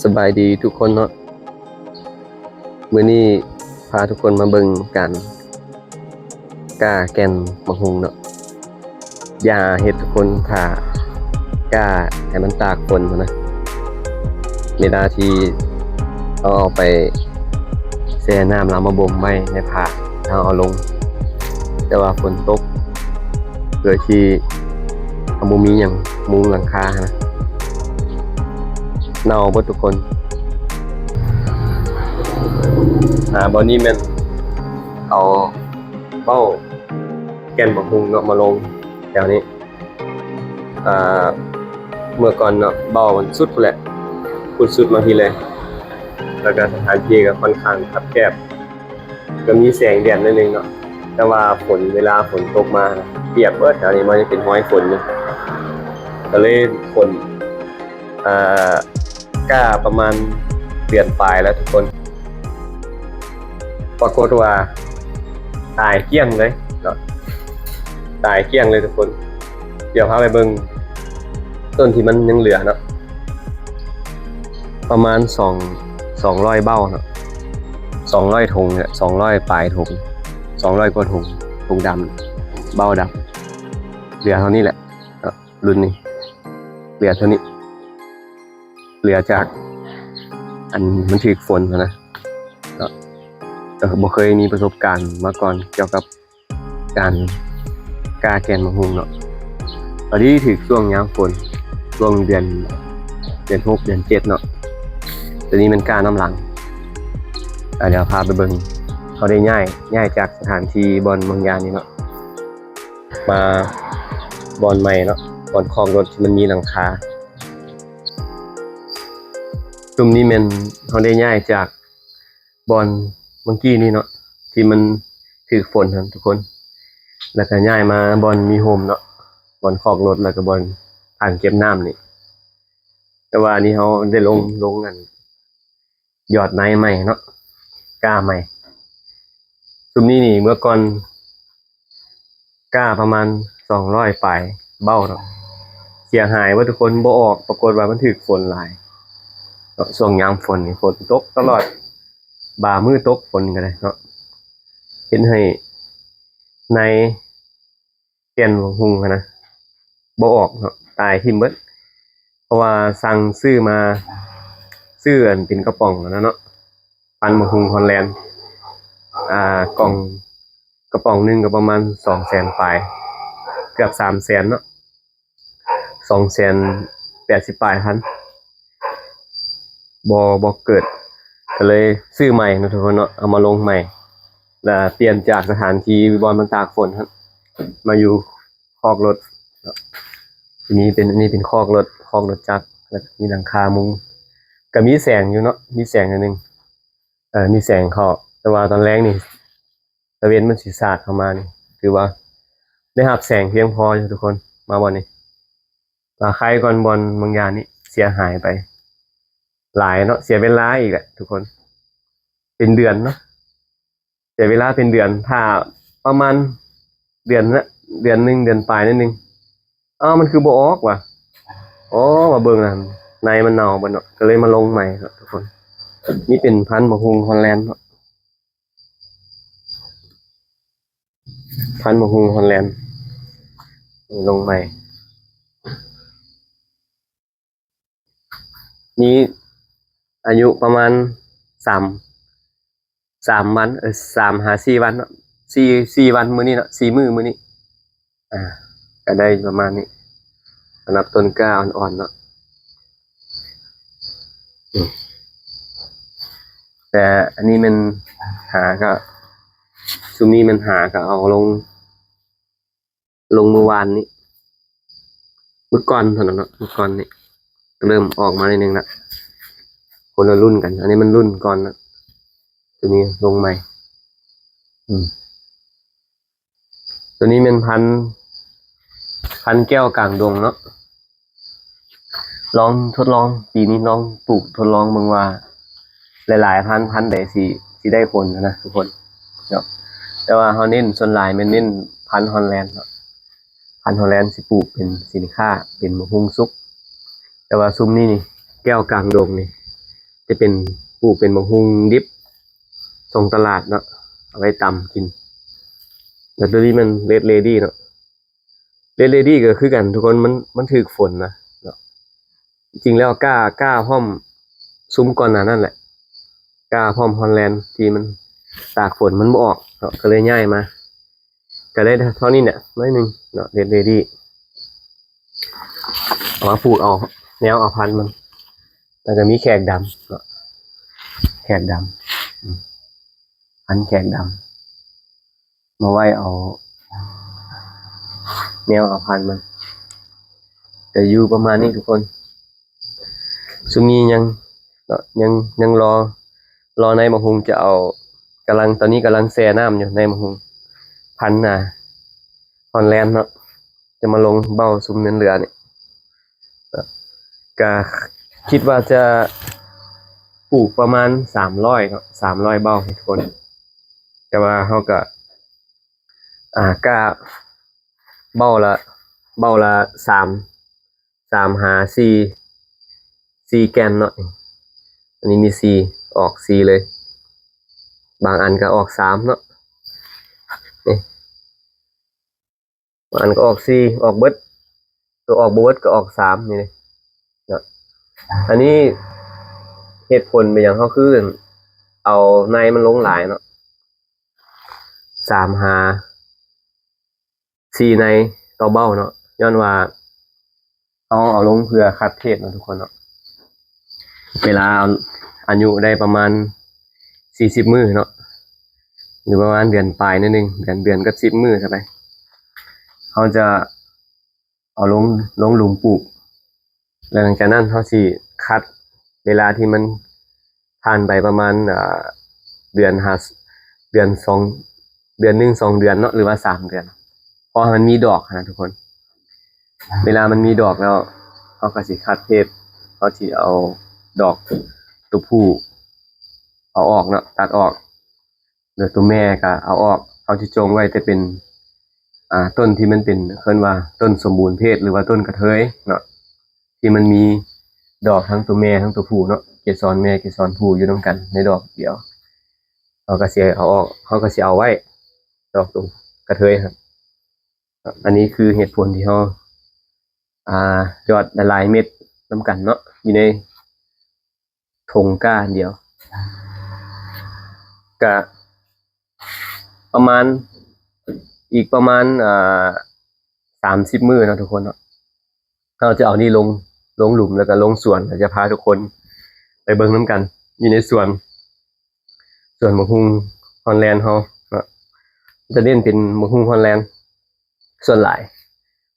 ສະບາຍດີທຸກຄົນເນາະ, ມື້ນີ້ພາທຸກຄົນມາເບິ່ງການກ້າແກ່ນໝາກຫຸ່ງເນາະ. ຢ່າເຮັດທຸກຄົນ ຖ້າກ້າໃຫ້ມັນຕາກຝົນນະ, ເວລາທີ່ເຮົາເອົາໄປແຊ່ນ້ຳ ແລ້ວເອົາມາບົ່ມໄວ້ໃນຜ້າ ແລ້ວເອົາລົງ, ແຕ່ວ່າຝົນຕົກ ໂດຍທີ່ເຮົາບໍ່ມີຫຍັງມຸງຫຼັງຄາຫັ້ນນະ ເນົ່າເບິດທຸກຄົນ. ອ່າ ບ່ອນນີ້ແມ່ນເອົາເບົ້າແກ່ນໝາກຫຸ່ງເນາະ ມາລົງແຖວນີ້. ອ່າ ເມື່ອກ່ອນເນາະ ເບົ້າມັນສຸດພຸ້ນແຫຼະ, ພຸ້ນສຸດມາພີ້ເລີຍ, ແລ້ວກໍສະຖານທີ່ກໍຄ່ອນຂ້າງຄັບແຄບ. ກໍມີແສງແດດໜ້ອຍໜຶ່ງເນາະ, ແຕ່ວ່າຝົນ ເວລາຝົນຕົກມານະ ປຽກເບິດ. ແຖວນີ້ມັນຍັງເປັນຮອຍຝົນຢູ່, ກໍເລີຍຝົນ ເອີ ກ້າປະມານເດືອນປາຍແລ້ວທຸກຄົນ. ປາກົດວ່າຕາຍກ້ຽງເລີຍເນາະ, ຕາຍກ້ຽງເລີຍທຸກຄົນ. ດຽວພາໄປເບິ່ງຕົ້ນທີ່ມັນຍັງເຫຼືອເນາະ, ປະມານສອງ ສອງຮ້ອຍເບົ້າເນາະ, ສອງຮ້ອຍຖົງເນຍ ສອງຮ້ອຍປາຍຖົງ ສອງຮ້ອຍກວ່າຖົງ, ຖົງດຳ ເບົ້າດຳ. ເຫຼືອເທົ່ານີ້ແຫຼະເນາະ, ລຸ້ນນີ້ເຫຼືອເທົ່ານີ້, ເຫຼືອຈາກອັນມັນຖືກຝົນຫັ້ນນະເນາະ. ກໍບໍ່ເຄີຍມີປະສົບການມາກ່ອນກ່ຽວກັບ ການກ້າແກ່ນໝາກຫຸ່ງເນາະ. ພໍດີຖືກຊ່ວງຍາມຝົນ ຊ່ວງເດືອນ ເດືອນຫົກ ເດືອນເຈັດເນາະ, ໂຕນີ້ແມ່ນກ້ານຳຫຼັງ. ອ່າ ດຽວພາໄປເບິ່ງ, ເຮົາໄດ້ຍ້າຍ ຍ້າຍຈາກສະຖານທີ່ບ່ອນເມືອງຍານີ້ເນາະ ມາບ່ອນໃໝ່ເນາະ, ບ່ອນຄອກລົດທີ່ມັນມີຫຼັງຄາ. ຊຸມນີ້ແມ່ນເຮົາໄດ້ຍ້າຍຈາກ ບ່ອນເມື່ອກີ້ນີ້ເນາະ ທີ່ມັນຖືກຝົນຫັ້ນທຸກຄົນ, ແລ້ວກໍຍ້າຍມາບ່ອນມີຮົ່ມເນາະ, ບ່ອນຄອກລົດ ແລ້ວກໍບ່ອນຖັງເກັບນ້ຳນີ້. ແຕ່ວ່າອັນນີ້ເຮົາໄດ້ລົງ ລົງອັນຍອດໄນໃໝ່ເນາະ, ກ້າໃໝ່. ຊຸມນີ້ນີ້ເມື່ອກ່ອນ ກ້າປະມານສອງຮ້ອຍປາຍເບົ້າເນາະ, ເສຍຫາຍເບິດທຸກຄົນ ບໍ່ອອກ. ປາກົດວ່າມັນຖືກຝົນຫຼາຍເນາະ, ຊ່ວງຍາມຝົນນີ້ຝົນຕົກຕະຫຼອດ, ບາງມື້ຕົກຝົນກໍໄດ້ເນາະ, ເຮັດໃຫ້ໃນແກ່ນໝາກຫຸ່ງຫັ້ນນະ ບໍ່ອອກເນາະ, ຕາຍຖິ້ມເບິດ. ເພາະວ່າສັ່ງຊື້ມາ ຊື້ອັນເປັນກະປ໋ອງຫັ້ນນະເນາະ, ພັນໝາກຫຸ່ງຮອນແລນ ອ່າ ກ່ອງ ກະປ໋ອງໜຶ່ງກໍປະມານສອງແສນປາຍ ເກືອບສາມແສນເນາະ, ສອງແສນແປດສິບປາຍພັນ ບໍ່ ບໍ່ເກີດ. ກໍເລີຍຊື້ໃໝ່ເນາະທຸກຄົນເນາະ, ເອົາມາລົງໃໝ່ ແລ້ວປ່ຽນຈາກສະຖານທີ່ບ່ອນມັນຕາກຝົນຫັ້ນ ມາຢູ່ຄອກລົດເນາະ. ທີນີ້ເປັນ ອັນນີ້ເປັນຄອກລົດ ຄອກລົດຈັກ ແລ້ວມີຫຼັງຄາມຸງ, ກໍມີແສງຢູ່ເນາະ, ມີແສງໜ້ອຍໜຶ່ງ ເອີ ມີແສງເຂົ້າ. ແຕ່ວ່າຕອນແລງນີ້ ຕາເວັນມັນຊິສາດເຂົ້າມານີ້ ຖືວ່າໄດ້ຮັບແສງພຽງພໍຢູ່ທຸກຄົນ. ມາບ່ອນນີ້ ລາຄາຍກ່ອນບ່ອນບາງຢ່າງນີ້ເສຍຫາຍໄປຫຼາຍເນາະ, ເສຍເວລາອີກແຫຼະທຸກຄົນ, ເປັນເດືອນເນາະ, ເສຍເວລາເປັນເດືອນ. ຖ້າປະມານເດືອນນະ ເດືອນໜຶ່ງ ເດືອນປາຍໜ້ອຍໜຶ່ງ. ອ້າວ ມັນຄືບໍ່ອອກວະ? ອໍ ມາເບິ່ງນະ ໃນມັນເນົ່າເບິດເນາະ, ກໍເລີຍມາລົງໃໝ່ເນາະທຸກຄົນ. ນີ້ເປັນພັນໝາກຫຸ່ງຮອນແລນເນາະ. ພັນໝາກຫຸ່ງຮອນແລນ ລົງໃໝ່ ມີອາຍຸປະມານສາມ ສາມວັນ ເອີ ສາມຫາສີ່ວັນເນາະ, ສີ່ ສີ່ວັນມື້ນີ້ເນາະ, ສີ່ມື້ມື້ນີ້ ອ່າ ກໍໄດ້ປະມານນີ້ ສຳລັບຕົ້ນກ້າອ່ອນໆເນາະ. ອືມ ແຕ່ອັນນີ້ແມ່ນຫາກໍ ຊຸມນີ້ແມ່ນຫາກໍເອົາລົງ ລົງມື້ວານນີ້ ມື້ກ່ອນເທົ່ານັ້ນເນາະ, ມື້ກ່ອນນີ້ກໍເລີ່ມອອກມາໜ້ອຍໜຶ່ງລະ, ຄົນລະລຸ້ນກັນ. ອັນນີ້ມັນລຸ້ນກ່ອນນະ, ຕົວນີ້ລົງໃໝ່. ອືມ ຕົວນີ້ແມ່ນພັນ ພັນແກ້ວກາງດົງເນາະ. ລອງທົດລອງ ປີນີ້ລອງປູກທົດລອງເບິ່ງວ່າ ຫຼາຍໆພັນ ພັນໃດຊິ ຊິໄດ້ຜົນນະທຸກຄົນເນາະ. ແຕ່ວ່າເຮົາເນັ້ນ ສ່ວນຫຼາຍແມ່ນເນັ້ນພັນຮອນແລນເນາະ, ພັນຮອນແລນຊິປູກເປັນສິນຄ້າ ເປັນໝາກຫຸ່ງສຸກ. ແຕ່ວ່າຊຸມນີ້ນີ້ ແກ້ວກາງດົງນີ້ ຈະເປັນ ປູກເປັນໝາກຫຸ່ງດິບສົ່ງຕະຫຼາດເນາະ ເອົາໄວ້ຕຳກິນ. ແລ້ວໂຕນີ້ມັນ Red Lady ເນາະ Red Lady ກໍຄືກັນທຸກຄົນ ມັນ ມັນຖືກຝົນນະເນາະ. ຈິງແລ້ວກ້າ ກ້າພ້ອມຊຸມກ່ອນໜ້ານັ້ນແຫຼະ ກ້າພ້ອມ Holland ທີ່ມັນຕາກຝົນມັນບໍ່ອອກເນາະ ກໍເລີຍຍ້າຍມາ ກໍໄດ້ເທົ່ານີ້ແຫຼະ ໜ້ອຍໜຶ່ງເນາະ Red Lady ເອົາມາປູກເອົາແນວເອົາພັນມັນ. ແລ້ວກໍມີແຂກດຳເນາະ ແຂກດຳ ອືມ ພັນແຂກດຳ ມາໄວ້ເອົາແນວເອົາພັນມັນ ກໍຢູ່ປະມານນີ້ທຸກຄົນ. ຊຸມນີ້ຍັງເນາະ ຍັງ ຍັງລໍ ລໍໃນໝາກຫຸ່ງຈະເອົາ ກຳລັງ ຕອນນີ້ກຳລັງແຊ່ນ້ຳຢູ່ໃນໝາກຫຸ່ງ ພັນ ອ່າ Holland ເນາະ ຈະມາລົງເບົ້າຊຸມນັ້ນເຫຼືອນີ້ ກະຄິດວ່າຈະປູກປະມານສາມຮ້ອຍເນາະ ສາມຮ້ອຍເບົ້າໃຫ້ທຸກຄົນ. ແຕ່ວ່າເຮົາກະ ອ່າ ກະເບົ້າລະ ເບົ້າລະສາມ ສາມຫາສີ່ ສີ່ແກ່ນເນາະ. ອັນນີ້ມີສີ່ ອອກສີ່ເລີຍ ບາງອັນກະອອກສາມເນາະ ນີ້ ບາງອັນກໍອອກສີ່ ອອກເບິດ ຕົວອອກບໍ່ເບິດກໍອອກສາມ ນີ້ເນາະ. ອັນນີ້ເຫດຜົນເປັນຫຍັງເຮົາຄືເອົາໃນມັນລົງຫຼາຍເນາະ ສາມຫາສີ່ໃນຕໍ່ເບົ້າເນາະ ຍ້ອນວ່າເຮົາເອົາລົງເພື່ອຄັດເພດເນາະທຸກຄົນເນາະ. ເວລາອາຍຸໄດ້ປະມານສີ່ສິບມື້ເນາະ ຫຼືປະມານເດືອນປາຍໜ້ອຍໜຶ່ງ ເດືອນ ເດືອນກັບສິບມື້ຊະໄປ ເຮົາຈະເອົາລົງ ລົງຫຼຸມປູກ ແລ້ວຫຼັງຈາກນັ້ນເຮົາຊິຄັດເວລາທີ່ມັນຜ່ານໄປປະມານ ເອີ ເດືອນ ຫາ ເດືອນສອງ ເດືອນໜຶ່ງສອງເດືອນເນາະ ຫຼືວ່າສາມເດືອນ ເພາະໃຫ້ມັນມີດອກຫັ້ນນະທຸກຄົນ. ເວລາມັນມີດອກແລ້ວ ເຮົາກໍຊິຄັດເພດ ເຮົາຊິເອົາດອກຕົວຜູ້ເອົາອອກເນາະ ຕັດອອກ ແລ້ວຕົວແມ່ກໍເອົາອອກ ເຮົາຊິຈົ່ງໄວ້ແຕ່ເປັນ ອ່າ ຕົ້ນທີ່ມັນເປັນ ເອີ້ນວ່າຕົ້ນສົມບູນເພດ ຫຼືວ່າຕົ້ນກະເທີຍເນາະ ທີ່ມັນມີດອກທັງຕົວແມ່ທັງຕົວຜູ້ເນາະ ເກສອນແມ່ເກສອນຜູ້ຢູ່ນຳກັນໃນດອກດຽວ ເຮົາກໍຊິເອົາອອກ ເຮົາກໍຊິເອົາໄວ້ດອກຕົວກະເທີຍຫັ້ນ. ອັນນີ້ຄືເຫດຜົນທີ່ເຮົາ ອ່າ ຢອດຫຼາຍໆເມັດນຳກັນເນາະ ຢູ່ໃນ ຖົງກ້າອັນດຽວ ກະປະມານ ອີກປະມານ ອ່າ ສາມສິບມື້ເນາະທຸກຄົນເນາະ ເຮົາຈະເອົານີ້ລົງ ລົງຫຼຸມ ແລ້ວກະລົງສວນ ແລ້ວຈະພາທຸກຄົນໄປເບິ່ງນຳກັນ ຢູ່ໃນສວນ ສວນໝາກຫຸ່ງຮອນແລນເຮົາເນາະ ຈະເນັ້ນເປັນໝາກຫຸ່ງຮອນແລນສ່ວນຫຼາຍ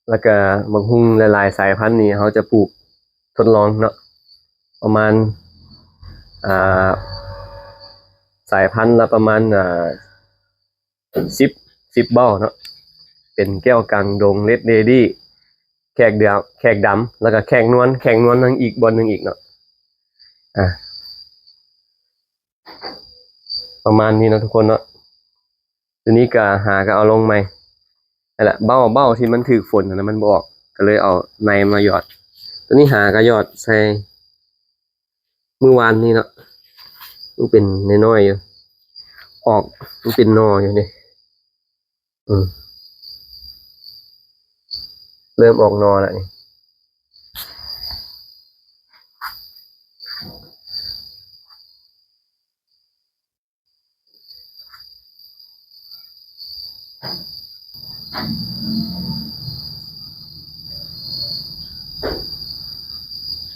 ແລ້ວກະໝາກຫຸ່ງຫຼາຍໆສາຍພັນນີ້ ເຮົາຈະປູກທົດລອງເນາະ ປະມານ ອ່າ ສາຍພັນລະປະມານ ອ່າ ສິບ ສິບເບົ້າເນາະ ເປັນແກ້ວກາງດົງ ເຣດເລດີ້ ແຂກດຳ ແຂກດຳ ແລ້ວກະແຂກນວນ ແຂກນວນຍັງອີກບ່ອນໜຶ່ງອີກເນາະ ອ່າ ປະມານນີ້ເນາະທຸກຄົນເນາະ. ຕົວນີ້ກະຫາກະເອົາລົງໃໝ່ ນັ້ນແຫຼະ ເບົ້າ ເບົ້າທີ່ມັນຖືກຝົນຫັ້ນນະ ມັນບໍ່ອອກ ກະເລີຍເອົາໃນມາຢອດ. ຕົວນີ້ຫາກະຢອດໃສ່ມື້ວານນີ້ເນາະ ມັນເປັນນ້ອຍໆຢູ່ ອອກ ມັນເປັນໜໍ່ຢູ່ນີ້ ອືມ ເລີ່ມອອກໜໍ່ແລ້ວນີ້.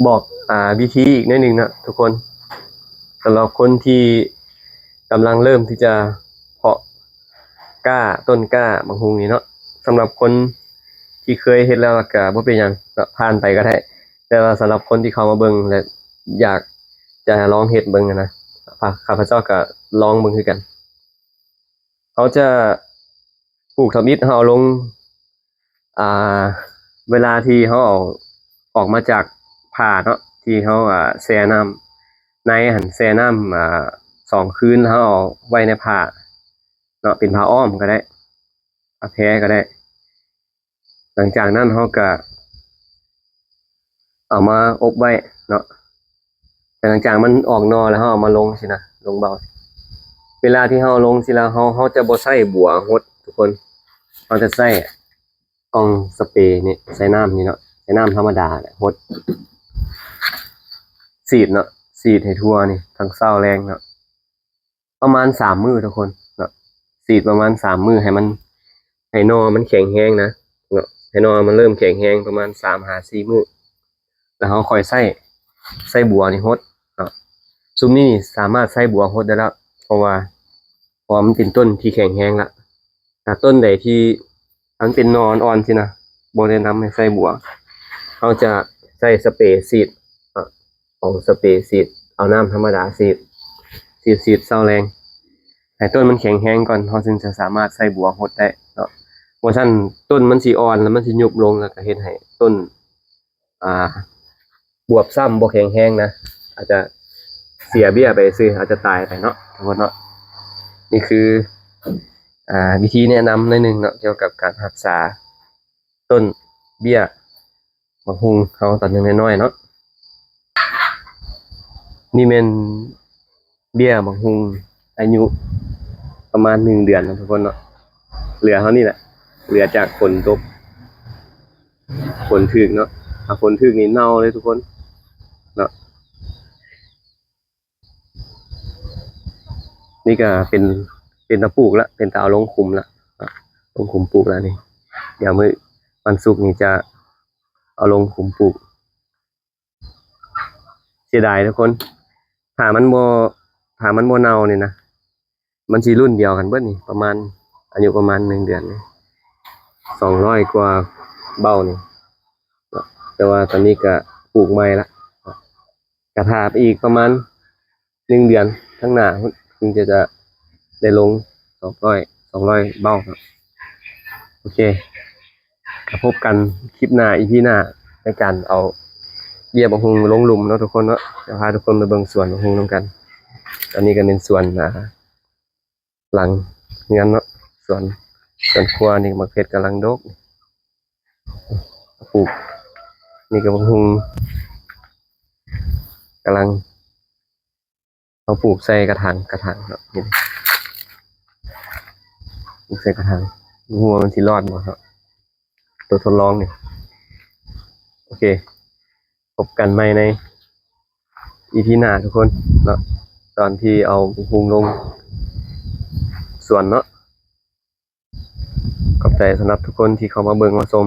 ບອກ ອ່າ ວິທີອີກໜ້ອຍໜຶ່ງເນາະທຸກຄົນ ສຳລັບຄົນທີ່ກຳລັງເລີ່ມທີ່ຈະເພາະກ້າ ຕົ້ນກ້າໝາກຫຸ່ງນີ້ເນາະ ສຳລັບຄົນທີ່ເຄີຍເຮັດແລ້ວກໍບໍ່ເປັນຫຍັງເນາະ ຜ່ານໄປກໍໄດ້ ແຕ່ວ່າສຳລັບຄົນທີ່ເຂົ້າມາເບິ່ງ ແລະ ຢາກຈະລອງເຮັດເບິ່ງຫັ້ນນະ ຂ້າພະເຈົ້າກໍລອງເບິ່ງຄືກັນ. ເຮົາຈະປູກທຳອິດ ເຮົາເອົາລົງ ອ່າ ເວລາທີ່ເຮົາເອົາອອກມາຈາກຜ້າເນາະ ທີ່ເຮົາ ອ່າ ແຊ່ນ້ຳໃນຫັ້ນ ແຊ່ນ້ຳ ອ່າ ສອງຄືນ ແລ້ວເຮົາເອົາໄວ້ໃນຜ້າເນາະ ເປັນຜ້າອ້ອມກໍໄດ້ ຜ້າແພກໍໄດ້. ຫຼັງຈາກນັ້ນເຮົາກະເອົາມາອົບໄວ້ເນາະ ໃນ ຫຼັງຈາກມັນອອກໜໍ່ແລ້ວ ເຮົາເອົາມາລົງຊີ້ນະ ລົງເບົາ. ເວລາທີ່ເຮົາລົງຊີ້ແລ້ວ ເຮົາ ເຮົາຈະບໍ່ໃຊ້ບົວຫົດທຸກຄົນ, ເຮົາຈະໃຊ້ ກ່ອງສະເປນີ້ ໃສ່ນ້ຳນີ້ເນາະ ໃສ່ນ້ຳທຳມະດາແຫຼະ ຫົດ ສີດເນາະ ສີດໃຫ້ທົ່ວນີ້ ທັງເຊົ້າແລງເນາະ ປະມານສາມມື້ທຸກຄົນເນາະ. ສີດປະມານສາມມື້ ໃຫ້ມັນ ໃຫ້ໜໍ່ມັນແຂງແຮງນະເນາະ ໃຫ້ໜໍ່ມັນເລີ່ມແຂງແຮງປະມານສາມຫາສີ່ມື້ ແລ້ວເຮົາຄ່ອຍໃຊ້ ໃຊ້ບົວນີ້ຫົດເນາະ. ຊຸມນີ້ສາມາດໃຊ້ບົວຫົດໄດ້ແລ້ວ ເພາະວ່າ ເພາະວ່າມັນເປັນຕົ້ນທີ່ແຂງແຮງລະ. ຖ້າຕົ້ນໃດທີ່ ອັນເປັນໜໍ່ອ່ອນໆຊີ້ນະ ບໍ່ແນະນຳໃຫ້ໃຊ້ບົວ. ເຮົາຈະໃຊ້ສະເປສີດ ອາ ຂອງສະເປສີດ ເອົານ້ຳທຳມະດາສີດ ສີດໆເຊົ້າແລງ ໃຫ້ຕົ້ນມັນແຂງແຮງກ່ອນ ເຮົາຈຶ່ງຈະສາມາດໃຊ້ບົວຫົດໄດ້ເນາະ. ບໍ່ຊັ້ນຕົ້ນມັນຊິອ່ອນ ແລ້ວມັນຊິຍຸບລົງ ແລ້ວກະເຮັດໃຫ້ຕົ້ນ ອ່າ ບວບຊ້ຳ ບໍ່ແຂງແຮງນະ ອາດຈະເສຍເບ້ຍໄປຊື່ ອາດຈະຕາຍໄປເນາະ ທຸກຄົນເນາະ. ນີ້ຄື ອ່າ ວິທີແນະນຳໜ້ອຍໜຶ່ງເນາະ ກ່ຽວກັບການຮັກສາຕົ້ນເບ້ຍບັກຫຸ່ງເຮົາຕອນຍັງນ້ອຍໆເນາະ. ນີ້ແມ່ນເບ້ຍບັກຫຸ່ງອາຍຸປະມານໜຶ່ງເດືອນເນາະ ທຸກຄົນເນາະ. ເຫຼືອເທົ່ານີ້ແຫຼະ ເຫຼືອຈາກຝົນຕົກ ຝົນຖືກເນາະ ຖ້າຝົນຖືກນີ້ເນົ່າເລີຍທຸກຄົນເນາະ. ນີ້ກະເປັນ ເປັນຕາປູກລະ ເປັນຕາເອົາລົງຂຸມລະ ລົງຂຸມປູກລະນີ້. ດຽວມື້ວັນສຸກນີ້ຈະເອົາລົງຂຸມປູກ. ເສຍດາຍທຸກຄົນ ຖ້າມັນບໍ່ ຖ້າມັນບໍ່ເນົ່ານີ້ນະ ມັນຊິລຸ້ນດຽວກັນເບິດນີ້ ປະມານ ອາຍຸປະມານໜຶ່ງເດືອນນີ້ ສອງຮ້ອຍກວ່າເບົານີ້. ແຕ່ວ່າຕອນນີ້ກະປູກໃໝ່ລະ ກະຖ້າອີກປະມານໜຶ່ງເດືອນຂ້າງໜ້າພຸ້ນ ເພິ່ນຈະ ຈະໄດ້ລົງສອງຮ້ອຍ ສອງຮ້ອຍເບົາເນາະ. ໂອເຄ ກະພົບກັນຄລິບໜ້າ ອີພີໜ້າ ໃນການເອົາເບ້ຍບັກຫຸ່ງລົງຫຼຸມເນາະທຸກຄົນເນາະ. ຈະພາທຸກຄົນໄປເບິ່ງສວນບັກຫຸ່ງນຳກັນ. ອັນນີ້ກະແມ່ນສວນ ອ່າ ຫຼັງເຮືອນເນາະ ສວນ ສວນຄົວນີ້ ໝາກເຜັດກຳລັງດົກ ປູກ ນີ້ກະບັກຫຸ່ງກຳລັງ ເຮົາປູກໃສ່ກະຖາງ ກະຖາງເນາະ ນີ້ ປູກໃສ່ກະຖາງ ບໍ່ຮູ້ວ່າມັນຊິລອດບໍ່ເນາະ ໂຕທົດລອງນີ້. ໂອເຄ ພົບກັນໃໝ່ໃນອີພີໜ້າທຸກຄົນເນາະ ຕອນທີ່ເອົາບັກຫຸ່ງລົງສວນເນາະ. ຂອບໃຈສຳລັບທຸກຄົນທີ່ເຂົ້າມາເບິ່ງມາຊົມ